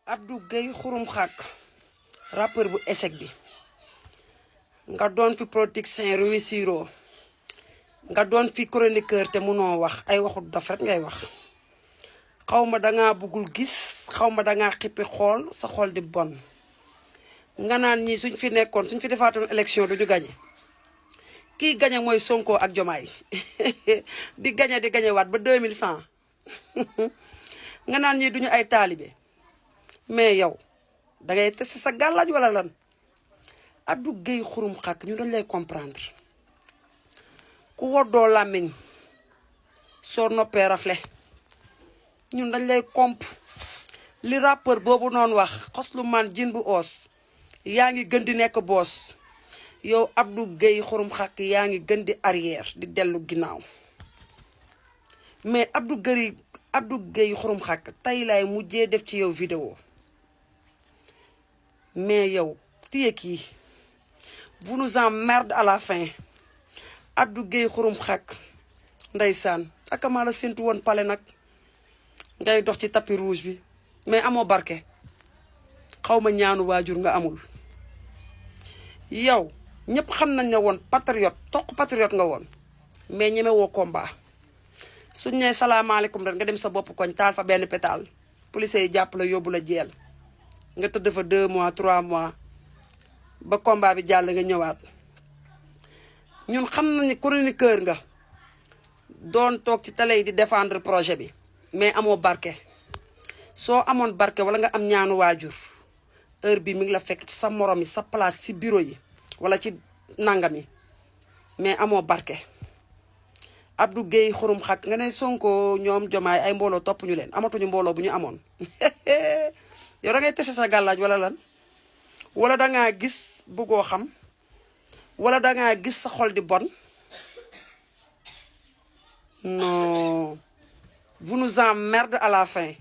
Abdou Gueye xurum xàq rappeur bu échec bi nga doon fi politicien réussiro nga doon fi chroniqueur te mënoo wax ay waxut dof rek ngay wax xawma dangaa bëggul gis xawma dangaa xippi xool sa xol di bon nga naan ñii suñ fi nekkoon suñ fi defaatoon élection duñu gañe kii gañe mooy Sonko ak Jomaay di gañe waat ba 2100 nga naan ñii duñu ay taalibe mais yow dangay testé sa gàllaaj wala lan Abdou Gueye xurum xàq ñu dañ lay comprendre ku woddoo làmmiñ soo noppee rafle ñun dañ lay comp li rappeur boobu noonu wax xoslu man jin bu oos yaa ngi gën di nekk boos yow Abdou Gueye xurum xàq yaa ngi gën di arrière di dellu ginnaaw mais Abdou Gueye xurum xàq tey laay mujjee def ci yow vidéo mais yow téye kii vous nous emmerde à la fin Abdou Gueye xurum xàq ndeysaan akamaa la séntu woon pale nag ngay dox ci tapis rouge bi mais amoo barke xawma ñaanu waajur nga amul yow ñëpp xam nañ ne woon patriote toq patriote nga woon mais ñeme woo combat suñ ne salaamaaleykum rek nga dem sa bopp koñ taal fa benn pétale police yi jàpp la yóbbu la jeel nga tëdd fa 2 mois 3 mois ba combat bi jàll nga ñëwaat ñun xam nañ ne chroniqueur nga doon toog ci télé yi di défendre projet bi mais amoo barke soo amoon barke wala nga am ñaanu waajur heure bi mi ngi la fekk ci sa morom yi sa place ci bureau yi wala ci nangam yi mais amoo barke Abdou Gueye xurum xàq nga ne Sonko ñoom Jomaay ay mbooloo topp ñu leen amatuñu mbooloo bu ñu amoon yow da ngay tese sa gàllaaj wala lan wala dangaa gis bëggoo xam wala dangaa gis sa xol di bon non vous nous emmerde à la fin